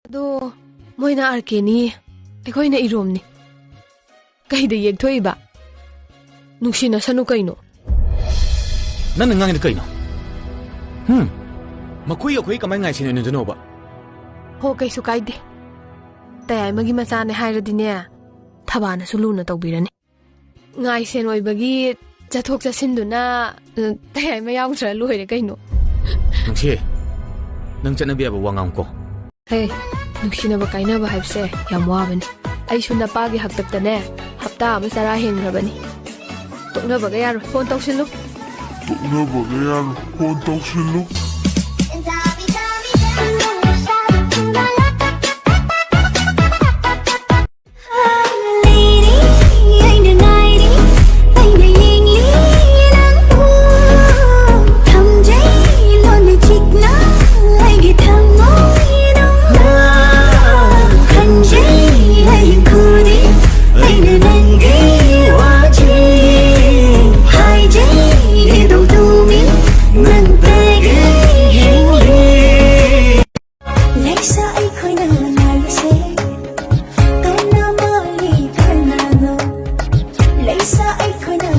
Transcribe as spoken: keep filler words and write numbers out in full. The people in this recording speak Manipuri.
ꯑꯗꯣ ꯃꯣꯏꯅ ꯑꯥꯔ ꯀꯦꯅꯤ, ꯑꯩꯈꯣꯏꯅ ꯏꯔꯣꯝꯅꯤ꯫ ꯀꯩꯗ ꯌꯦꯛꯊꯣꯛꯏꯕ? ꯅꯨꯡꯁꯤꯅꯁꯅꯨ ꯀꯩꯅꯣ? ꯅꯪꯅ ꯉꯥꯡꯉꯤꯗꯣ ꯀꯩꯅꯣ? ꯍꯨꯝ? ꯃꯈꯣꯏ ꯑꯩꯈꯣꯏ ꯀꯃꯥꯏ ꯉꯥꯏꯁꯤꯟꯅꯗꯣꯏꯅꯣꯕ? ꯍꯣ, ꯀꯩꯁꯨ ꯀꯥꯏꯗꯦ꯫ ꯇꯌꯥꯏꯃꯒꯤ ꯃꯆꯥꯅꯦ ꯍꯥꯏꯔꯗꯤꯅꯦ, ꯊꯕꯥꯅꯁꯨ ꯂꯨꯅ ꯇꯧꯕꯤꯔꯅꯤ꯫ ꯉꯥꯏꯁꯦꯟ ꯑꯣꯏꯕꯒꯤ ꯆꯠꯊꯣꯛ ꯆꯠꯁꯤꯟꯗꯨꯅ, ꯎꯝ, ꯇꯌꯥꯏꯃ ꯌꯥꯎꯗ꯭ꯔ ꯂꯣꯏꯔꯦ ꯀꯩꯅꯣ꯫ ꯅꯨꯡꯁꯤ, ꯅꯪ ꯆꯠꯅꯕ ꯌꯥꯕ ꯋꯥ ꯉꯥꯡꯉꯨꯀꯣ꯫ ꯍꯦ, ꯅꯨꯡꯁꯤꯅꯕ ꯀꯥꯏꯅꯕ ꯍꯥꯏꯕꯁꯦ ꯌꯥꯝ ꯋꯥꯕꯅꯤ꯫ ꯑꯩꯁꯨ ꯅꯄꯥꯒꯤ ꯍꯥꯛꯇꯛꯇꯅꯦ, ꯍꯞꯇꯥ ꯑꯃ ꯆꯔꯥ ꯍꯦꯟꯈ꯭ꯔꯕꯅꯤ꯫ ꯇꯣꯛꯅꯕꯒ ꯌꯥꯔꯣꯏ, ꯐꯣꯟ ꯇꯧꯁꯤꯜꯂꯨ꯫ ꯇꯣꯛꯅꯕꯒ ꯌꯥꯔꯣꯏ, ꯐꯣꯟ ꯇꯧꯁꯤꯜꯂꯨ꯫ ꯂꯩꯁꯥ ꯑꯩꯈꯣꯏꯅ ꯉꯥꯏꯔꯤꯁꯦ ꯀꯅꯥ ꯃꯥꯜꯂꯤ ꯀꯅꯥꯅꯣ? ꯂꯩꯁꯥ ꯑꯩꯈꯣꯏꯅ